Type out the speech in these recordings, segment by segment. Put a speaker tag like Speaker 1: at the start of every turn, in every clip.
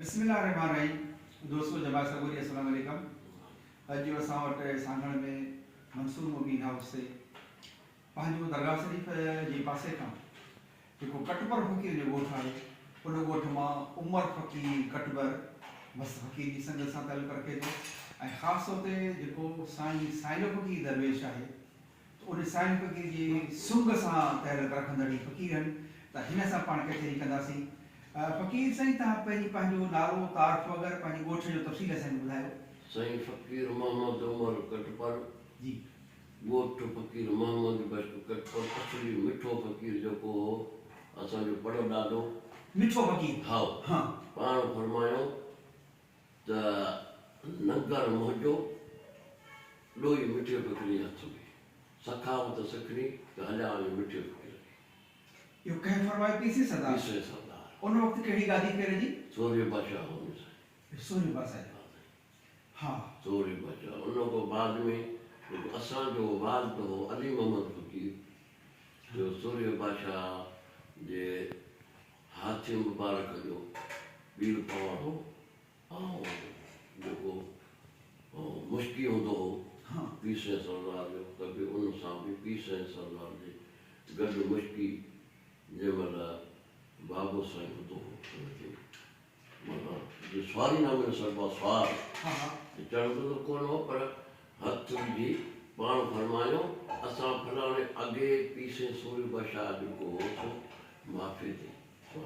Speaker 1: بسم الله الرحمٰن الرحيم دوستو جماعت سڳوري السلام عليڪم اڄ اسان وٽ سانگهڙ ۾ منصور مبين هائوس تي پنهنجو درگاهه شريف جي پاسي کان جيڪو ڪٽبر فقير جو ڳوٺ آهي ان ڳوٺ مان عمر فقير ڪٽبر مست فقير جي سنگت سان تعلق رکي ٿو ۽ خاص طور تي جيڪو سائين سائلو فقير درويش آهي ته ان سائين فقير جي سنگ سان تعلق رکندڙ هي فقير آهن ته هن سان پاڻ ڪچهري ڪنداسين. فقير سائين توهان پهرين پنهنجو نالو، تعارف وغيره پنهنجي ڳوٺ جو تفصيل اسان کي ٻڌايو.
Speaker 2: سائين فقير محمد عمر ڪٽپر،
Speaker 1: جي.
Speaker 2: ڳوٺ فقير محمد بخش ڪٽپر اصلي مٺو فقير جيڪو هو اسان جو پڙ ڏاڏو.
Speaker 1: مٺو فقير.
Speaker 2: هائو.
Speaker 1: ها.
Speaker 2: پاڻ فرمايو ته ننگر منهنجو ڏوئي مٺي فقير جي هٿ ۾، سخاوت سکڻي ته هليا وڃو مٺي فقير ڏي.
Speaker 1: اهو ڪنهن فرمايو؟ پيسي سردار.
Speaker 2: پيسي سردار.
Speaker 1: ان وقت ڪهڙي گادي پير جي؟
Speaker 2: سورهيه بادشاهه هو نه سائين.
Speaker 1: سورهيه بادشاهه جو.
Speaker 2: ها سائين.
Speaker 1: ها.
Speaker 2: سورهيه بادشاهه. ان کان بعد ۾ جيڪو اسان جو والد هو علي محمد فقير جو سورهيه بادشاهه جي هاٿي مبارڪ جو پير پوڻ هو. ۽ جيڪو مشڪي هوندو هو پير سائين سردار جو ته به ان سان به پير سائين سردار جي گڏ مشڪي جنهن مهل بابو سائين هوندو هو ان کي معنيٰ جي سواري نه ملي سگهبو آهي سوار چڙهندو ته ڪونه هو پر هٿ وجهي پاڻ فرمايو اسان فلاڻي اڳي پير سائين سورهيه بادشاهه جيڪو هو سو معافي تي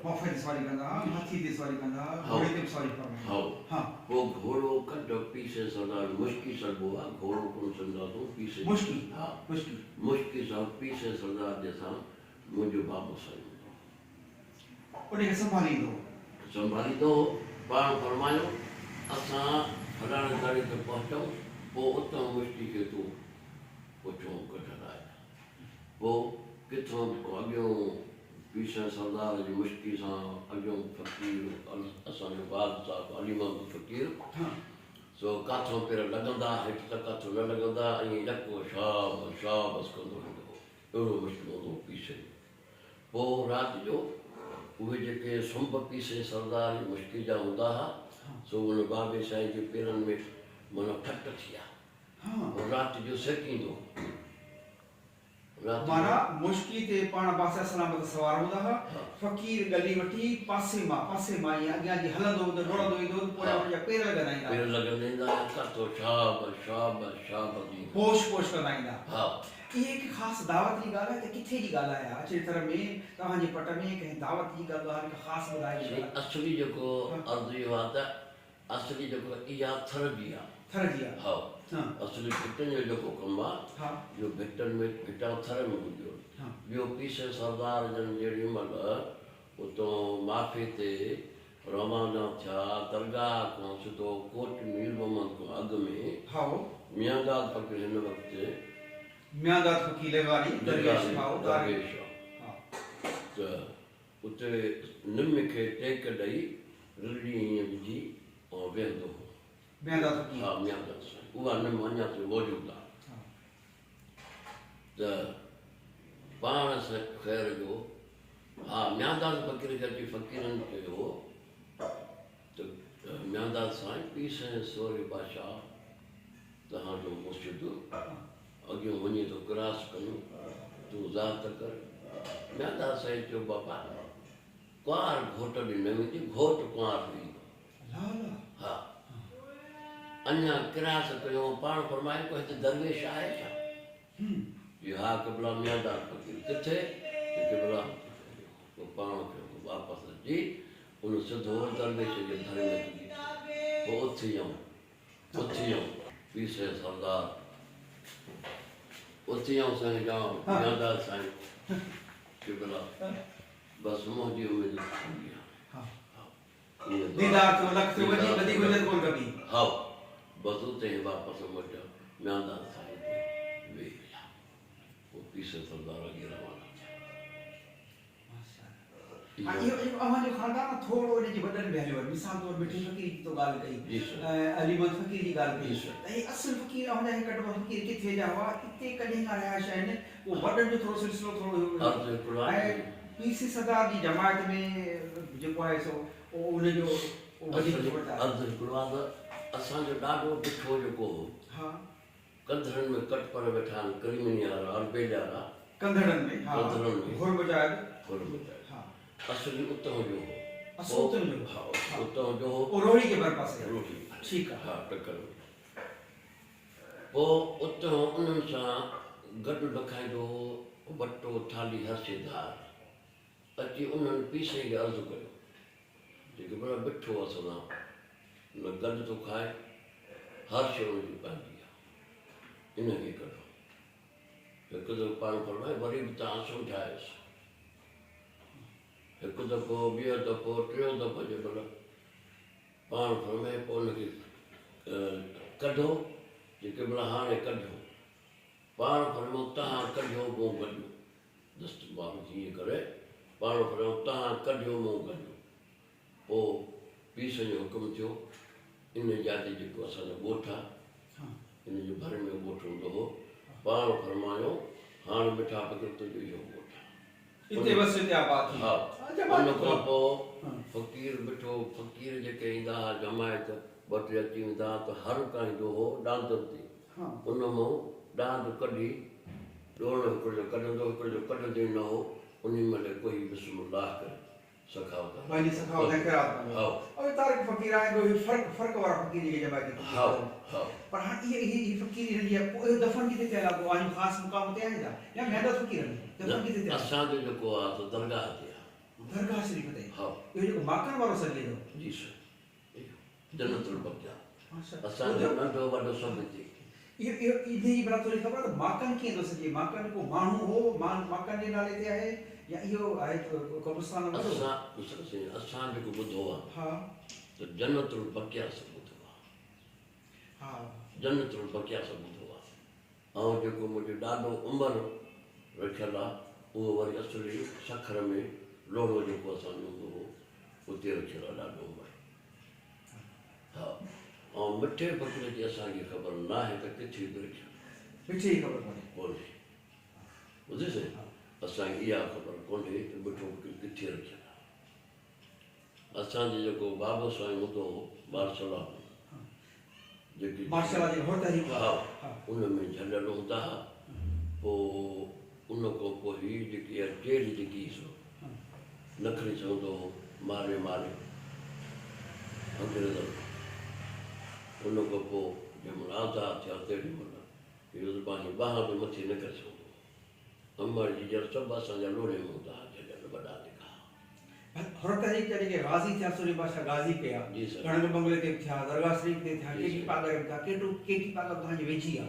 Speaker 1: ڪافي تي سواري ڪندا ها، هاٿي تي سواري ڪندا ها، گهوڙي تي به سواري فرمائيندا ها.
Speaker 2: پوء گهوڙو ڪڍ پيسي سردار مشڪي سڏبو آ، گهوڙو ڪونه سڏنداسون، پيسي.
Speaker 1: مشڪي،
Speaker 2: ها.
Speaker 1: مشڪي.
Speaker 2: مشڪي سان پيسي سردار جي سان منهنجو بابو سائين هوندو هو.
Speaker 1: ان کي سنڀاليندو هو.
Speaker 2: سنڀاليندو هو، پاڻ فرمايو، اسان فلاڻي دڙي تي پهچون، پوء اتان مشڪي کي تون پڇون ڪڍرائج. پوء ڪٿان اڳيون پير سردار جي مشڪي سان اڳيون فقير اسان جو والد صاحب علي محمد فقير سو ڪاٿو پير لڳندا هيٺ ته ڪاٿو نه لڳندا ائين يڪو شابس شابس ڪندو ويندو هو اهڙو مشڪل هوندو هو پير سائين پوء رات جو اهي جيڪي سنب پير سائين سردار جي مشڪي جا هوندا ها سو ان بابي سائين جي پيرن ۾ معنيٰ ڦٽ ٿي ويا هو رات جو سيڪيندو هو. رات جو.
Speaker 1: معنيٰ، مشڪي تي پاڻ بادشاهه سلامت سوار هوندا ها. فقير ڳلي وٺي پاسي مان پاسي مان ائين اڳيان جي هلندو هو ته ڊوڙندو ايندو هو ته پويان هن جا پير لڳندا ايندا
Speaker 2: پير لڳندا ايندا ها ڪاتو شابس شابس شابس ايندا.
Speaker 1: پوش پوش ڪندا ايندا
Speaker 2: ها.
Speaker 1: اها هڪ خاص دعوت جي ڳالهه آهي ته ڪٿي جي ڳالهه آهي اڇڙي ٿر ۾ توهان جي پٽ ۾ ڪنهن دعوت جي ڪا ڳالهه ڪا خاص ٻڌائجو
Speaker 2: سائين
Speaker 1: ڀلا.
Speaker 2: اصلي جيڪو عرض اهو آهي ته اصلي جيڪو اها ٿر جي آ.
Speaker 1: ٿر جي آ.
Speaker 2: هائو.
Speaker 1: ها.
Speaker 2: اصلي ڀٽن جو جيڪو ڪم آ.
Speaker 1: ها.
Speaker 2: جو ڀٽن ۾ ڀٽان ٿر ۾ هونديون آهن.
Speaker 1: ها.
Speaker 2: ٻيو پيسي سردار جن جيڏي مهل اتون معافي تي روانا ٿيا درگاهه کان سڌو ڪوٽ مير محمد کان اڳ ۾
Speaker 1: هائو.
Speaker 2: ميانداد فقير هن وقت.
Speaker 1: ميانداد فقير لغاري درويش هائو
Speaker 2: درويش آ.
Speaker 1: ها.
Speaker 2: ته اتي نم کي ٽيڪ ڏئي رلڙي ائين وجهي ۽ ويهندو هو.
Speaker 1: ميانداد فقير.
Speaker 2: ها ميانداد سائين. اها نم اڃا تائين موجود آهي.
Speaker 1: ها.
Speaker 2: ته پاڻ خير جو ها ميانداد فقير کي اچي فقيرن چيو ته ميانداد سائين پير سائين سورهيه بادشاهه توهان جو مرشد اڳيون وڃي ٿو ڪراس ڪيون، تون ذات ڪر. ميانداد سائين چيو بابا ڪنوار گهوٽ ڏي نه ويندي، گهوٽ ڪنوار ڏي ايندو. ها اڃا ڪراس ڪيون، پاڻ فرمايو ڪو هتي درويش آهي ڇا؟ چيو ها قبلا ميانداد فقير. ڪٿي؟ چيو قبلا پوء پاڻ کي واپس اچي ان سڌو درويش جي ڀر ۾ اچي بيٺو. پوء اٿي آئون اٿيون پير سائين سردار اٿيون سائين جان ميانداد سائين قبلا بس منهنجي اميد ٿي
Speaker 1: ها ديدار ٿيو لک ٿيو وڌيڪ وڌيڪ وجد ڪون ڪبي
Speaker 2: ها بس اتي واپس موٽيا ميانداد سائين ويهي رهيا پوء پير سائين سردار اڳي روانا ٿيا.
Speaker 1: ها اهو جيڪو اوهان جو خاندان آهي ٿورو ان جي وڏن به هليو آهي مثال طور مٺي فقير جي تو ڳالهه ڪئي ۽ علي محمد فقير جي ڳالهه ڪئي ته هي اصل فقير اوهان جا هي ڪٽبا فقير ڪٿي جا هئا اتي ڪڏهن کان رهائش آهن اهو وڏن جو ٿورو سلسلو ٿورو هيو ۽ پير سي سردار جي جماعت ۾ جيڪو آهي سو ان جو وڌيڪ خبردار.
Speaker 2: عرض هڪڙو آ ته اسان جو ڏاڏو مٺو جيڪو هو.
Speaker 1: ها.
Speaker 2: ڪنڌڙن ۾ ڪٽپر ويٺا آهن ڪريمني وارا اربيلي وارا.
Speaker 1: ڪنڌڙن ۾ ها.
Speaker 2: ڪنڌڙن ۾.
Speaker 1: حر مجاهد.
Speaker 2: حر مجاهد.
Speaker 1: ها.
Speaker 2: اصلي اتهون جو هو.
Speaker 1: اصل اتهون جو هو.
Speaker 2: ها اتهون جو هو.
Speaker 1: پوء روهڙي جي ڀرپاسي.
Speaker 2: روهڙي.
Speaker 1: ٺيڪ آ.
Speaker 2: ها ٽڪر ۾. پوء اتهون انهن سان گڏ لکائيندو هو وٽو ٿالهي هر شيء ڌار. اچي انهن پيسي کي عرض ڪيو، جيڪي ڀلا مٺو اسان سان نه گڏ ٿو کائي، هر شيء ان جي پنهنجي آ، ان کي ڪڍو. هڪ دفعو پاڻ فرمايو، وري به توهان سمجهايوس. هڪ دفعو، ٻيو دفعو، ٽيون دفعو جي مهل پاڻ فرمايو، پوء ان کي ڪڍو، جيڪي ڀلا هاڻي ڪڍيو. پاڻ فرمايو، توهان ڪڍيو مون گڏيو. دست مبارڪ هيئن ڪري پاڻ فرمايو، تهان ڪڍيو مون گڏيو. پوء پير سائين جو حڪم ٿيو، ان جاء تي جيڪو اسان جو ڳوٺ آ، ان جي ڀر ۾ ڳوٺ هوندو هو، پاڻ فرمايو، هاڻ مٺا فقير تنهنجو اهو ڳوٺ آ.
Speaker 1: اتي وس اتي آباد ٿي.
Speaker 2: ها، ان کان پوء فقير مٺو فقير جيڪي ايندا ها جماعت ٻه ٽي اچي ويندا ها ته هر ڪاهيندو هو ڏاندن تي. ان مان ڏاند ڪڍي ڏوڻ هڪڙو جو ڪڍندو هڪڙو جو ڪڍندو ئي نه هو، انهي مهل ڪوهي بسم الله ڪري سخاوت هلندو.
Speaker 1: پنهنجي سخاوت ۽ خيرات ڪندو هو. اهي طارق فقير آهن جو اهي فرق فرق وارا فقير جيڪي جماعتي فقير ڪن. پر هاڻ اهي اهي اهي فقير انهن جي پوء اهو دفن ڪٿي ٿيل آهي؟ ڪو آهن خاص مقام اتي آهي ڇا؟ يا ميانداد فقيرن جو دفن ڪٿي ٿيل آهي؟
Speaker 2: اسان جو جيڪو آهي سو درگاهه تي آهي.
Speaker 1: درگاهه شريف تي؟
Speaker 2: هائو.
Speaker 1: اهو جيڪو ماڪن وارو سڏجي ٿو؟
Speaker 2: جي سائين. جنت البقيع اسان جو ننڍو وڏو سڀ هتي.
Speaker 1: اهو اهو انهي جي ڀلا ٿوري خبر آهي ته ماڪن ڪيئن ٿو سڏجي؟ ماڪن ڪو ماڻهو هو ماڪن جي نالي تي آهي يا اهو آهي قبرستان وڏو؟
Speaker 2: اسان ڏسو سائين اسان جيڪو ٻڌو آهي
Speaker 1: ها.
Speaker 2: ته جنت البقيع سان ٻڌو آهي.
Speaker 1: ها.
Speaker 2: جنت البقيع سان ٻڌو آهي. ۽ جيڪو منهنجو ڏاڏو عمر رکيل آهي اهو وري اصلي سکر ۾ لوڙهو جيڪو اسان جو هوندو هو اتي رکيل آهي ڏاڏو عمر. ها ۽ مٺي فقير جي اسان کي خبر ناهي ته ڪٿي به رکيل آهي.
Speaker 1: مٺي جي خبر ڪونهي.
Speaker 2: ڪونهي. ٻڌي سائين اسان کي اها خبر ڪونهي ته مٺو فقير ڪٿي رکيل آهي. اسان جي جيڪو بابو سائين هوندو هو مارشل لا ۾ جيڪي
Speaker 1: مارشل لا جي حر تحريڪ
Speaker 2: ها ان ۾ جهليل هوندا ها پوء ان کان پوء هي جيڪي اها چيلهه جيڪي هئي سو نه کڻي سگهندو هو ماري ماري انگريزن کان ان کان پوء جنهن مهل آزاد ٿيا تهڙي مهل اهو ته پنهنجي ٻانهن به مٿي نه ڪري سگهندو هو. امڙ جيجل سڀ اسان جا لوڙهي ۾ هوندا ها جهليل وڏا جيڪا ها.
Speaker 1: حر تحريڪ جا جيڪي غازي ٿيا سورهيه بادشاهه غازي ڪيا گهڻن بنگلي تي به ٿيا درگاهه شريف تي ٿيا ڪيٽي پاڳر به ٿيا ڪيٽو ڪيٽي پاڳر توهان جي ويجهي آ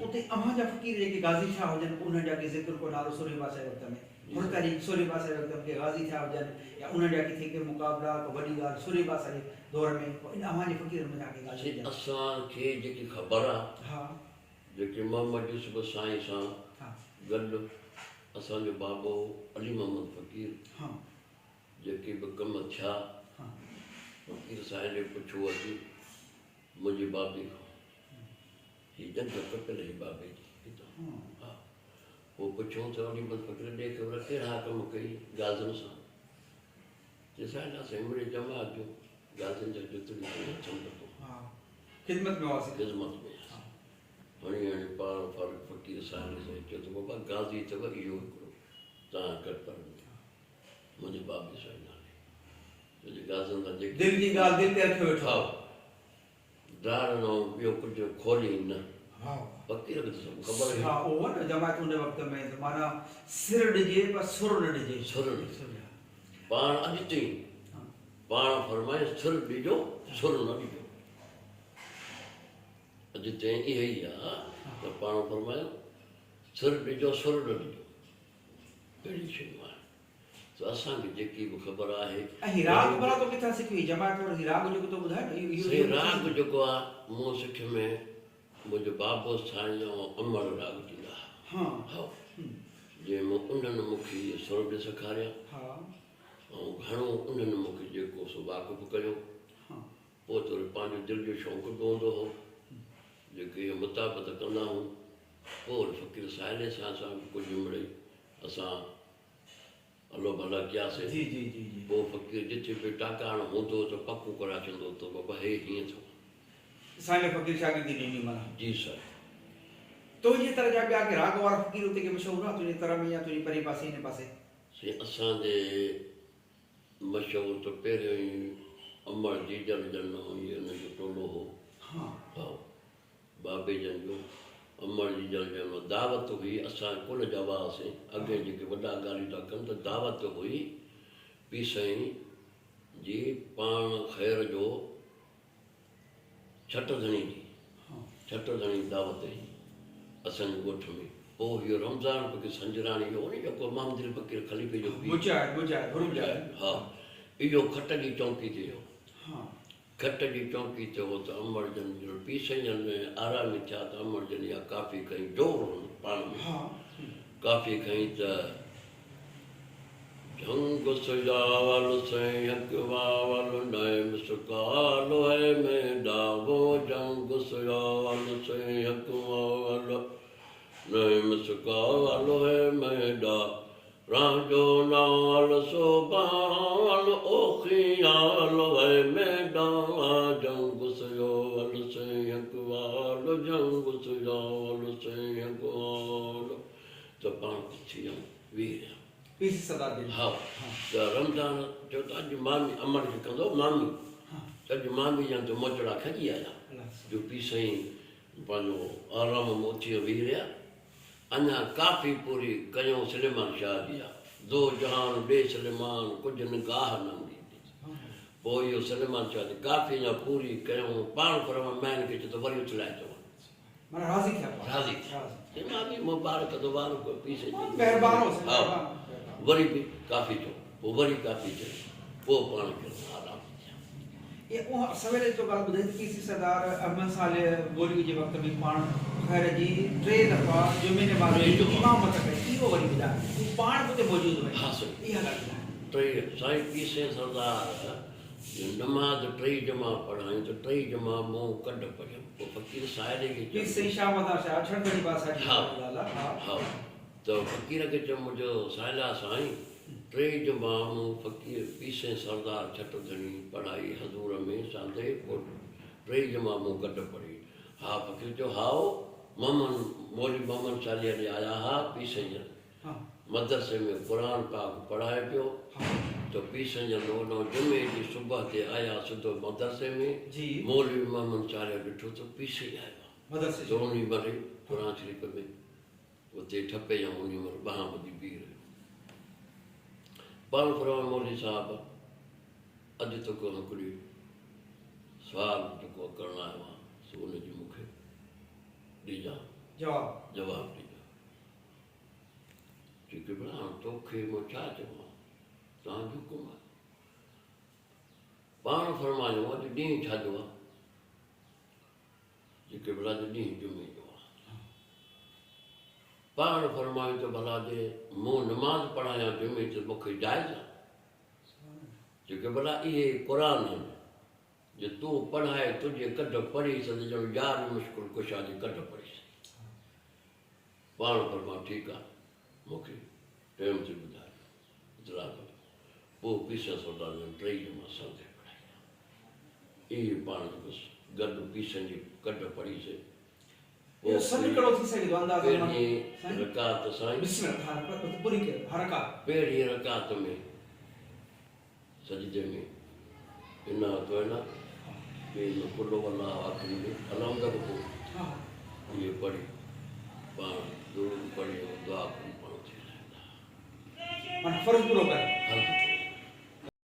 Speaker 1: اتي اوهان جا فقير جيڪي غازي ٿيا هجن انهن جا ڪي ذڪر ڪو نالو سورهيه بادشاهه جي وقت ۾ حر تحريڪ سورهيه بادشاهه جي وقت ۾ ڪي غازي ٿيا هجن يا انهن جا ڪٿي ڪي مقابلا ڪا وڏي ڳالهه سورهيه بادشاهه جي دور ۾ پوء ان اوهان جي فقيرن منجهان ڪي غازي هجن.
Speaker 2: اسان کي جيڪي خبر آ
Speaker 1: ها.
Speaker 2: جيڪي محمد يوسف سائين سان گڏ اسان جو بابو علي محمد فقير جيڪي به ڪم ٿيا فقير سائين ڏي پڇو اچي منهنجي بابي کان هي ڄنگهه ڪپيل هئي بابي جي ڪٿان ها پوء پڇيو ته علي محمد فقير ڏي خبر ڪهڙا ڪم ڪئي غازين سان چي سائين اسين مڙئي جماعت جو غازين جا جتڙي هٿن ڪتو
Speaker 1: خدمت ۾ هئاسين.
Speaker 2: خدمت ۾ هئاسين. هڻي هڻي پاڻ فاروق فقير ساهڙي سائين چيو ته بابا غازي اٿو اهو هڪڙو تان ڪٽپر ۾ منهنجي بابي سائين نالي تنهنجي غازين سان جيڪي
Speaker 1: دل جي ڳالهه دل تي رکيو ويٺو
Speaker 2: آهي. ڊاڙ نه ٻيو ڪجهه کولي نه. فقير کي ته سڀ خبر هئي.
Speaker 1: ها اهو نه جماعت ان وقت ۾ ته معنيٰ سر ڏجي پر سر نه ڏجي.
Speaker 2: سر نه ڏجي. پاڻ اڄ تائين پاڻ فرمائي سر ڏجو سر نه ڏجو. اڄ تائين اها ئي آ ته پاڻ فرمايو سر ڏجو سر نه ڏجو. اهڙيون شيون آهن. ته اسان کي جيڪي به خبر آهي.
Speaker 1: ۽ هي راڳ ڀلا تو ڪٿان سکيو؟ هي جماعت وارو هي راڳ جيڪو تو ٻڌايو نه اهو اهو
Speaker 2: سائين راڳ جيڪو آ مون سکيو ۾ منهنجو بابو سائين ۽ امڙ راڳ ڏيندا ها.
Speaker 1: ها.
Speaker 2: جنهن مان انهن مون کي اهي سر به سيکاريا.
Speaker 1: ها.
Speaker 2: ۽ گهڻو انهن مون کي جيڪو سو واقف ڪيو.
Speaker 1: ها.
Speaker 2: پوء ته وري پنهنجو دل جو شوق به هوندو هو جيڪي اهي مطابقت ڪندا هئون. پوء وري فقير ساحلي سان اسان کي ڪجهه مڙئي اسان هلو ڀلا ڪياسين.
Speaker 1: جي جي جي جي.
Speaker 2: پوء فقير جٿي به ٽاڪاڻ هوندو هو ته پڪو ڪرائي ڇڏندو هو ته بابا هي هيئن ٿيو.
Speaker 1: سائين فقير شاگردي ڏني معنيٰ.
Speaker 2: جي سائين.
Speaker 1: تنهنجي طرح جا ٻيا ڪي راڳ وارا فقير اتي ڪي مشهور ها تنهنجي طرح ۾ يا تنهنجي پرئين پاسي هن پاسي.
Speaker 2: سائين اسان جي مشهور ته پهريون ئي امڙ جيجل جن هئي ان جو ٽولو هو.
Speaker 1: ها.
Speaker 2: ها بابي جن جو امڙ جيجل جن جو دعوت هئي اسان ڪل جا هئاسين اڳي جيڪي وڏا ڳالهيون ٿا ڪن ته دعوت هئي پير سائين جي پاڻ خير جو ڇٽ ڌڻي جي ڇٽ ڌڻي جي دعوت هئي اسان جي ڳوٺ ۾ پوء اهو رمضان فقير سنجراڻي جو هو نه جيڪو محمد علي فقير خليفي جو پيء
Speaker 1: مجاهد مجاهد حر مجاهد
Speaker 2: ها اهو کٽ جي چونڪي تي هو
Speaker 1: ها
Speaker 2: کٽ جي چونڪي تي هو ته امڙ جن جو پيء سائين جن آرامي ٿيا ته امڙ جن اها ڪافي کنئي زور هن پاڻ ۾
Speaker 1: ها
Speaker 2: ڪافي کنئي ته جهنگ سجاول سين اکواول نئين مسڪال هي مين ڊاوو جهنگ سجاول سين اکواول نئين مسڪال هي مين ڊا رانجهو نال سوڀال او خيال هي مين ڊا جهنگ سجاول سين اکواول جهنگ سجاول سين اکواول ته پاڻ اٿي ۽ ويهي رهيا.
Speaker 1: پيسي سدا دل.
Speaker 2: ها ته رمضان چيو ته اڄ مامي امڙ کي ڪندو مامي ته اڄ مامي جا ته موچڙا کڄي آيا جو پي سائين پنهنجو آرام ۾ اٿي ۽ ويهي رهيا. اڃا ڪافي پوري ڪيون سليمان شاهه جي آ دو جهان ڏي سليمان ڪجهه نگاهه نه ايندي. پوء اهو سليمان شاهه جي ڪافي اڃا پوري ڪيون پاڻ فرمان مائن کي چيو ته وري اٿلائي چون.
Speaker 1: معنيٰ راضي ٿيا پاڻ.
Speaker 2: راضي ٿيا. چي مان به مبارڪ ته وارو ڪيو پيسي جو.
Speaker 1: مهربان هو سائين
Speaker 2: ها
Speaker 1: مهربان.
Speaker 2: وري به ڪافي چئو پوء وري ڪافي چئي پوء پاڻ کي آرام ٿيا.
Speaker 1: اي اها سويل جو ڳالهه ٻڌائي ته پي سي سردار احمد صالح گوليء جي وقت ۾ پاڻ خير جي ٽي دفعا جمعي نماز جي امامت ڪئي اهو وري ٻڌاء تون پاڻ به اتي موجود هئين
Speaker 2: ها سائين.
Speaker 1: اها ڳالهه ٻڌاء.
Speaker 2: ٽي سائين پي سي سردار جو نماز ٽئي جمع پڙهايون ته ٽئي جمع مون ڪڍ پڙهيم. پوء فقير ساهيڙي کي چيم.
Speaker 1: پير سائين شاهه مدار شاهه اڇڙ ڳڙهي بادشاهه جي
Speaker 2: ها
Speaker 1: ڳالهه آ.
Speaker 2: ها ته فقير کي چيم منهنجو ساهيلا سائين ٽئي جمع مون فقير پير سائين سردار ڇٽ ڌڻي پڙهائي حضور ۾ ساندي پوء ٽئي جمع مون ڪڍ پڙهي. ها فقير چيو هائو محمد مولوي محمد صالح ڏي آيا ها پير سائين جن. مدرسي ۾ قرآن پاڪ پڙهائي پيو ته پيسن جا نو نو جمعي جي صبح تي آيا سڌو مدرسي ۾ مولوي محمد صالح ڏٺو ته پيسي آيو آهي ته انهي مهل ئي قرآن شريف ۾ اتي ٺپي يا انهي مهل ٻانهن ٻڌي بيهي رهيو. پاڻ فرمايو مولوي صاحب اڄ توکان هڪڙي سوال جيڪو ڪرڻ آيو آهيان سو ان جي مون کي ڏجان جواب ڏجان. چي قبلا هاڻ توکي مان ڇا چوان، توهان جو حڪم آهي. پاڻ فرمايو اڄ ڏينهن ڇا جو آهي؟ چي قبلا اڄ ڏينهن جمعي جو آهي. پاڻ فرمايو ته ڀلا جي مون نماز پڙهايان جمعي تي مون کي جائز آهي؟ چي قبلا اهي قرآن آهن جي تون پڙهائي تنهنجي ڪڍ پڙهي سگهي ڄڻ يار مشڪل ڪشا جي ڪڍ پڙهي سگهي. پاڻ فرمايو ٺيڪ آ مون کي ٽيم تي ٻڌائجو اطلاع ڪجو پوء پيسا سودا جن ٽئي جمع سانگي پڙهائي آ اهي پاڻ ته بس گڏ پيسن جي ڪڍ پڙهي سي
Speaker 1: اهو سڏ ڪهڙو ٿي سگهي ٿو اندازو
Speaker 2: پهرين رڪعت سائين
Speaker 1: بسم الله پوري ڪيو ها رڪعت
Speaker 2: پهرين رڪعت ۾ سجدي ۾ انا اعطينا ٻئي ۾ قل هو الله آخري ۾ الحمد کان پوء اهي پڙهي پاڻ درود پڙهي ۽ دعا گهري پاڻ اٿي هليا ويندا
Speaker 1: معنيٰ فرض پورو ڪري.
Speaker 2: فرض.